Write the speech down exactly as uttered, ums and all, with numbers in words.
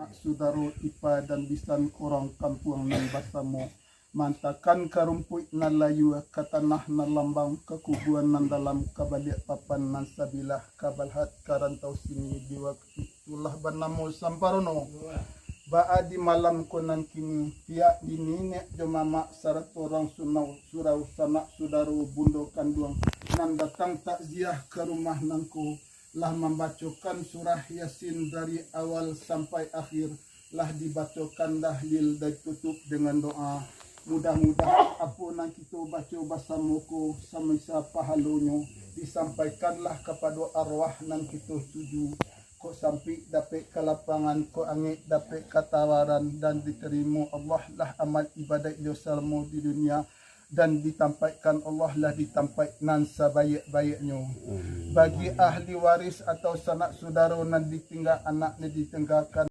sudaro, ipa dan bisan, urang kampuang nan basamo, mantakan ka rumpuik nan layua, ka tanah nan lambang, ka kubuan nan dalam, ka baliak papan nan sabilah, ka balhat ka rantau sini, di wakatu itulah banamo Samparono. Baa di malam ko nan kini, pihak di niniak jo mamak, sarato urang sunau, surau, sanak sudaro, bundo kanduang, nan datang takziah ka rumah nangko, lah mambacokan surah Yasin dari awal sampai akhir, lah dibacokan tahlil dan tutup dengan doa. Mudah-mudahan apo nan kito baco basamo ko samisa pahalonyo, disampaikanlah kapado arwah nan kito tuju. Kok sampik dapek kalapangan, kok angek dapek katawaran, dan ditarimo Allah lah amal ibadaik nyo salamo di dunia, dan ditampaikkan Allah lah di tampaik nan sabaiak-baiaknyo. Bagi ahli waris atau sanak sudaro nan ditingga, anak nan ditinggakan,